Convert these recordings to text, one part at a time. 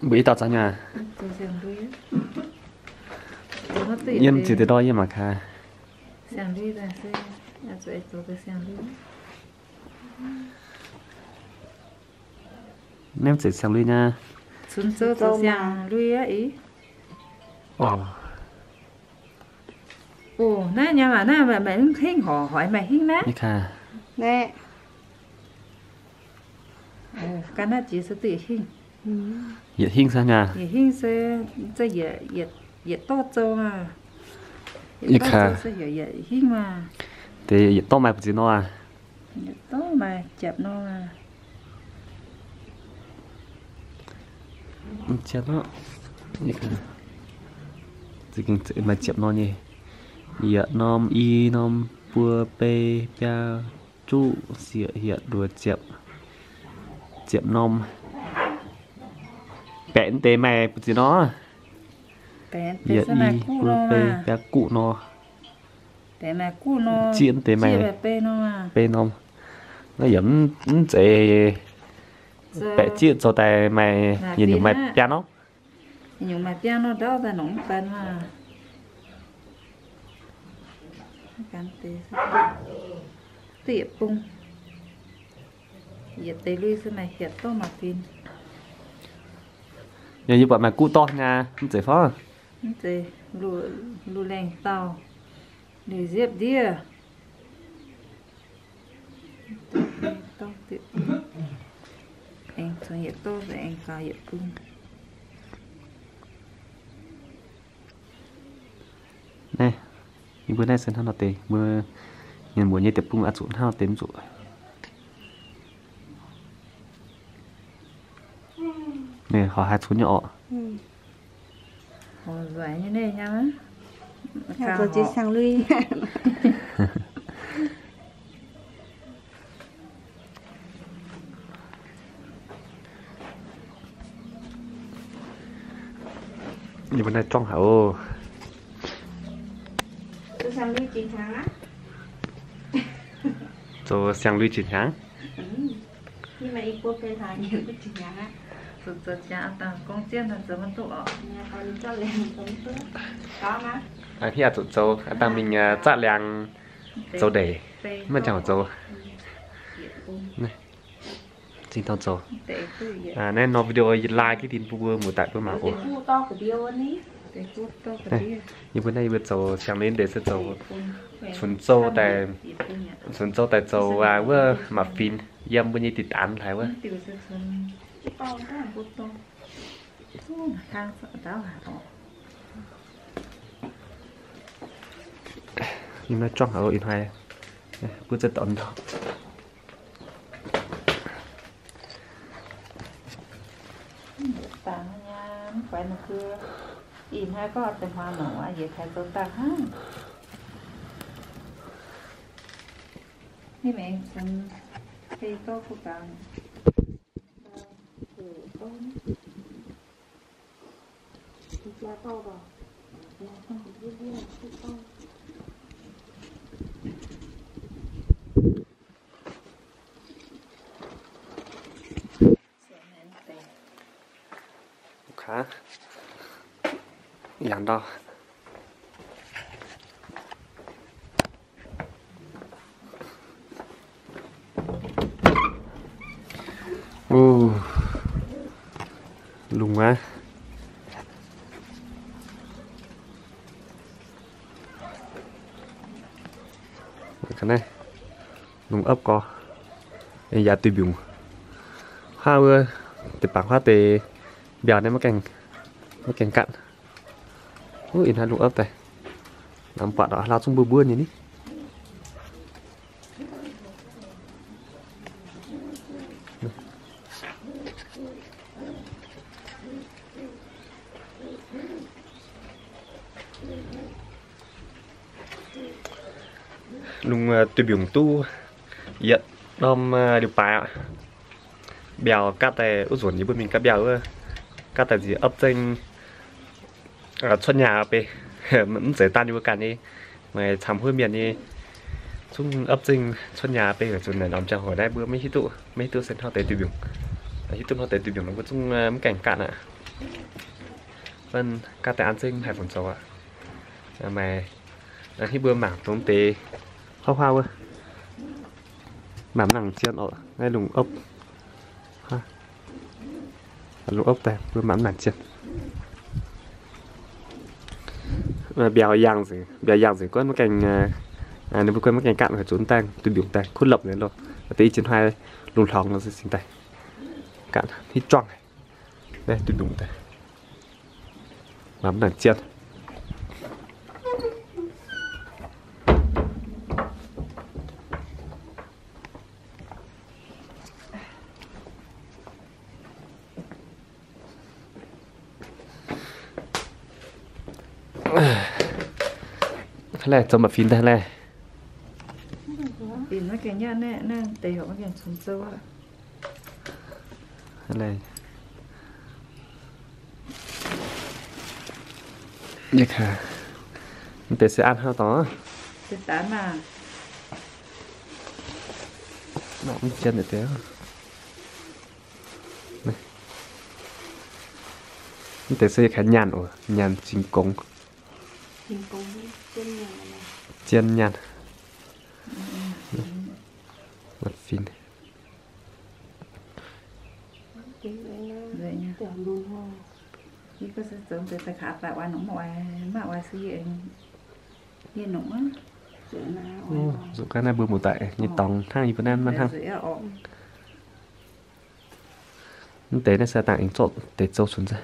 Mbuo i dauh zangv nyei. Yiem ziux deix ndor yie mangc gaax. Naaiv mv zeiz siang-lui nyei. Cunx zoux siang-lui aqv. Naaiv nyei maah, naaiv maaih hingv horc, hoic maaih hingh naaiv. Gan naaiv jiex se duqv yietc hingh. Yietc hingh se, yietc hingh se, yietc dorv zoux maah. Yietc dorv zoux se heuc yietc hingh maah. Deix yietc dorv maaih buoz ziex nor aqv. Yietc dorv maaih ziepc nor aqv. Maaih ziepc nor nyei. Yietc norm, i norm, buo, bei, biaa, juqv, sieqv, hietc, luoqc, ziepc. Ziepc norm. Baeqc deix maaih buoz ziex nor. Yietc, i, buo, bei, biaa, guqv nor. Zieqv deix maaih bei norm. Naaiv yaac mv zeiz, baeqc zieqv zoux daaih maaih, yietc nyungc maaih biaa norm. Duqv yietc bung. Yietc deix lui se maaih hietc dorv maaih fin. Yaac yie buatc maaih guqv dorv nyei, mv zeiz fai? Mv zeiz, lu-, lu-laengh dauh, liuz nziepv ndiev. Naaiv, yie mbuo naaiv se hnangv nor deix, mbuo mienh muoz nyei deic-bung oix zuqc hnangv nor deix mv zuqc. Horc haaix cunx nyei orqc. Yie mbuo naaiv zorngv haic oc. Zoux siang-lui jiex hnyangx. Aa, hniev zuqc zoux, aa, dangh mingh, aa, zatv liangx zoux ndeic, maiv jangx zoux. Zinh dorngh zoux. Aa, naaiv nor video yie lai gitv dinh bun mbuo muoz-doic mbuo mangc oc. Yie mbuo naaiv yie mbuo zoux siang-lui ndeic se zoux cunx zoh daaih, cunx zoh daaih zoux, aa, wuov maac fin yiem mbuo nyei dinh daanz hlaaix wuov. Yiem naaiv zorngv haic oc, ih hnoi. Butv zengv dorn ndau. Ih hnoi gorngv deix hmuangx nongc aqv, yietc kaaix zoux dangh hnangv. Ninh maengx cunx fei gouv kuv gaux. Yangh ndau. Lungh aqv. Lungh opv gorx. Yaac duih mbiungc. Huaav wuov, deix bangc huaav deix mbiauh naaiv maiv gaengh, maiv gaengh gaatv. Wuov ih hnoi lungh opv daaih. Lamz buatc oc, lauh zungv mbuov mbuov nyei ni. Lungh duih mbiungc duqv yietc norm liuz baaix aqv. Mbiauh gaatv daaih wuov nzunc yie mbuo mingh gaatv mbiauh wuov, gaatv daaih nziex opv zengv cuotv nyaah bei. Mv zeiz daan yie mbuo ganh nyei, maaih camv huov mienh nyei zungv opv zengv cuotv nyaah bei. Weic zuqc naaiv norm ziangh hoc naaiv mbuo maiv hiuv duqv, maiv hiuv duqv se hnangv haaix deix duih mbiungc. Hiuv duqv hnangv haaix deix duih mbiungc nor mbuo zungv mv gaengh gaatv aqv. Bun gaav daaih an zengv haih fungc zoux aqv. Maaih hiuv mbuo mangc dongh deix huaav huaav wuov. Mangc nangc zien oc. Naaiv lungh opv. Lungh opv daaih mbuo mangc nangc zien. Mbiauz yangh nzengc, mbiauz yangh nzengc guonv maiv gaengh, ninh mbuo guonv maiv gaengh gaatv haic, zuqc daaih duqv mbiungc daaih kuv lopc nzengc loh. Deix i jiex hnoi lungh hlorngx nor se cingx daaih gaatv hiuv juangv. Naaiv duqv mbiungc daaih. Mangc nangc zien. Laih zoux mba'fin daaih laih. Mv deix se an hnangv dorngx. Mv deix se yie kaaix nyaanh oc, nyaanh zingh gongx. Zien nyaanh. Fin. Zuqc ganh naaiv mbuo muoz-doic nyei dorngx hnangv yie mbuo naaiv maiv hnangv. Mv deix naaiv se dangh aengx zorqv deix zouv cunx zaqv.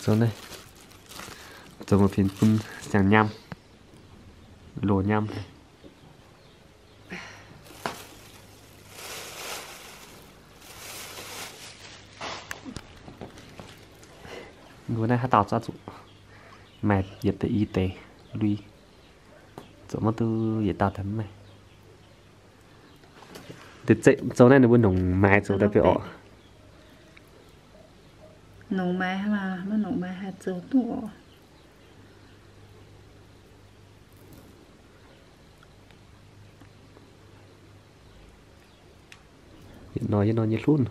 Zoux naaiv, zoux mba'fin bun siang-nyam, loz-nyam. Mbuo naaiv haaix dauh zorqv zuqc maaih yietc deix i deix lui, zoux maiv duqv yietc dauh daaih mv maaih. Deix zoux naaiv ninh mbuo nongc maaiz zoux daaih beiv orqc. Nongc maaiz, maiv nongc maaiz haih zoux duqv orqc. Yietc norm yietc norm nyei hlunv.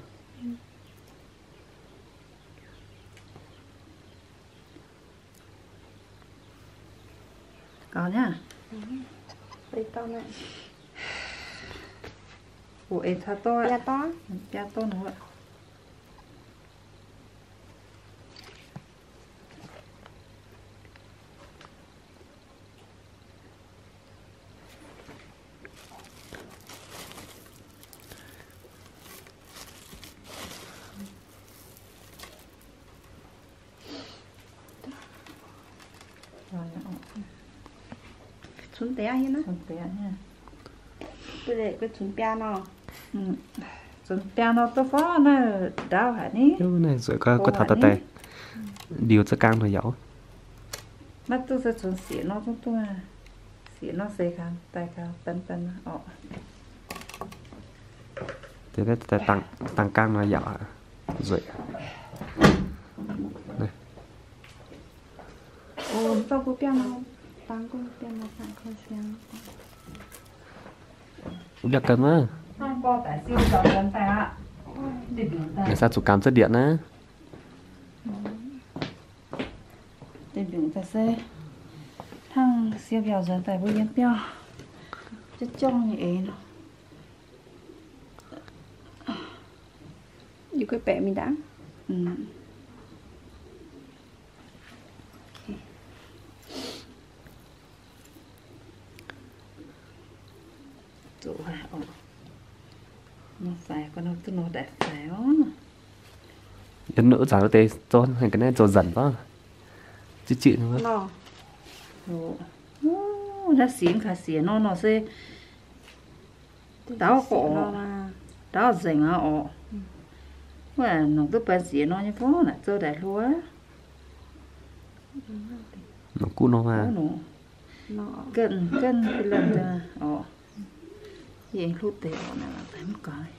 Cunx deix aqv. Cunx biaa nor, cunx biaa nor duqv fov naaiv ndaauv haic ni. Naaiv nzueic, guov taux daaih liuz za'gangv nor yaac. Maiv duqv se cunx sieqv nor zungv duqv. Sieqv nor se ganh daaih ganh ban ban orqc. Dangh gangv nor yaac nzueic. Wuov biauv gan wuov. Naaiv sa zuqc gamh za'diec naaiv. Deix mbiungc daaih se hnangv siou mbiauh nzuonx daaih mbuo yiem biauv, jauv jauv nyei eix nor. Yie guei baeqc mingh ndaangc. Zoqc haic oc. Nor faix, gu'nor duqv nor daix faix oc. Yie zanc deix zoux haic ga'naaiv zoux nzanc baav. Zieqv zieqv nor. Naaiv siex kaaix siex nor nor se ndaauv gorqv, ndaauv nzengc aqv oc. Wuov nongc duqv baeng siex nor nyei fov naaic zoux daaih hlo aqv. Nongc guv nor maah. Ganh, ganh, ganh, oc. Yie aengx hlutv deix oc, naaic mv gaax.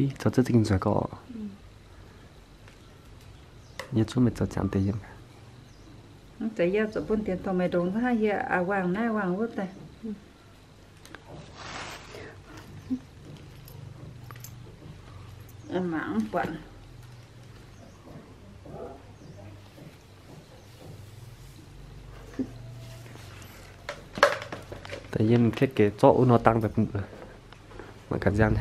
Ih, zoux za'gengh nzueic gorqv. Yie zungv meih zoux ziangx deix yiem. Mv zeiz yie zuqc bun dienx dorh meih ndongc hnangv yie wangc naaiv wangc wuov daaih. Mangc mv buatc. Da'yietv 設計 zorqv wuov nor dangh daaih bun mbuo mangc gaax nziang.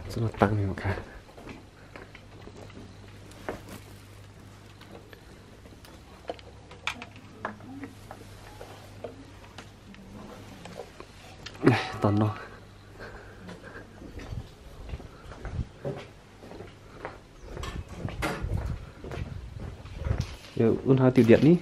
Zorqv nor dangh mingh mangc gaax. Dorh nor. Wuov hnoi diuh ndietc ni.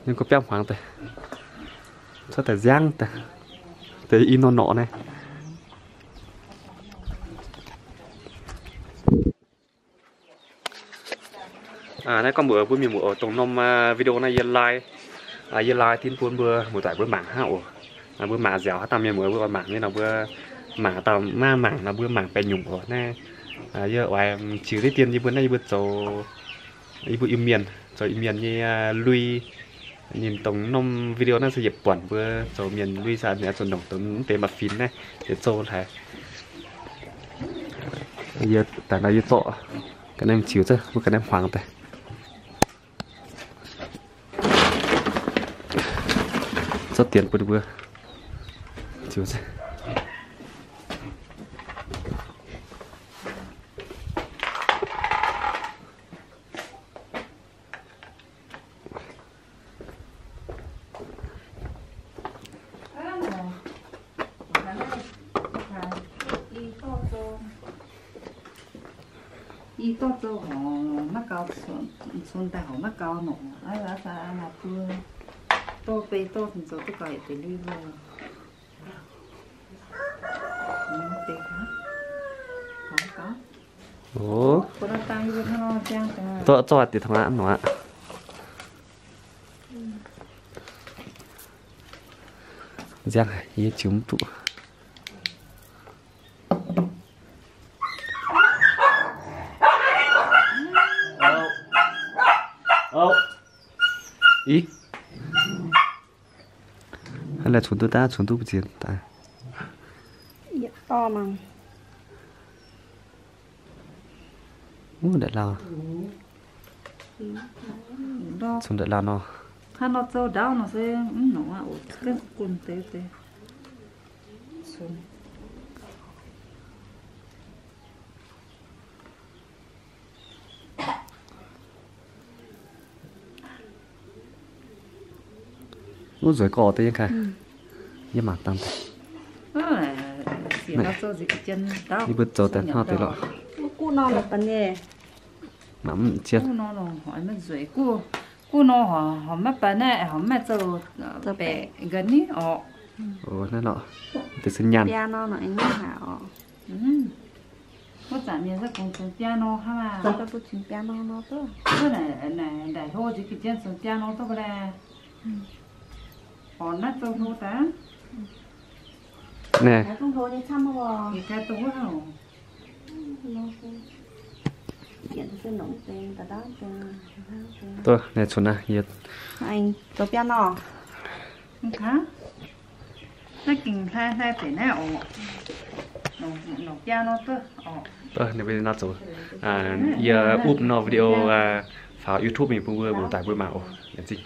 Ninh gorngv biauv hmuangx daaih, cuotv daaih nziang daaih, deix i norm norqc naaiv. Naaiv gorngv mbuox mbuo mienh muoz oc, dongh norm video naaiv yie lai, yie lai tin bun mbuo muoz-doic mbuo mangc hnangv oc. Mbuo mangc nziaauc haaix dauh mienh muoz mbuo oix mangc nyei nor mbuo mangc dauh maiv mangc nor mbuo mangc baeqc nyungc oc. Naaiv yie oix ziux diqv dien yie mbuo naaiv yie mbuo zoux, yie mbuo Iu-Mienh zoux Iu-Mienh nyei lui. Ninh dongh norm video naaiv se yietc buonc mbuo zoux mienh lui saah, mienh zuqc nongc dongh mv deix maaih fin naaiv yietc zouv haic. Yie daaih nor yie zorqv ga'naaiv ziux zengv, mbuo ga'naaiv hmuangx daaih. Zorqv dienx bun ninh mbuo ziux zengv. I dorh zoux horc maiv gaux, cunx daaih horc maiv gaux norqc. Aa, naaic buo dorh bei dorh cunx zoux duqv gaux yietc deix lui mbuo. Dorh zorqv deix taux aqv nor aqv. Nziang, yie ziux mv duqv. Ih, hnangv naaiv cunx duqv daaih, cunx duqv mbu'ziex daaih. Wuov, nda'lauh. Cunx nda'lauh nor. Hnangv nor zouv ndaauv nor se mv nongc aqv oc. Wuov nzueic gorx deix yie ganh. Yie mangc dangh daaih. Yie mbuo zoux daaih hnangv deix lorqc. Mangc mv zien. Guv nor horc maiv zoux baeqc ga'ni orqc. Naaiv lorqc, deix se nyaanh. Wuov zanc mienh se kungx cunx biaa nor hnangv aqv. Wuov naaic, naaic hlo nziex ga'jien cunx biaa nor duqv mv laeh. Orqc, naaiv zoux hlo daaih. Naaiv, naaiv cunx naaiv yie zoux biaa nor. Naaiv gengh hlai hlai deix naaiv oc. Nongc biaa nor duqv oc. Ninh mbuo nor zoux, yie upv nor video faaux YouTube mingh bun mbuo muoz-doic mbuo mangc oc. Laengz zingh.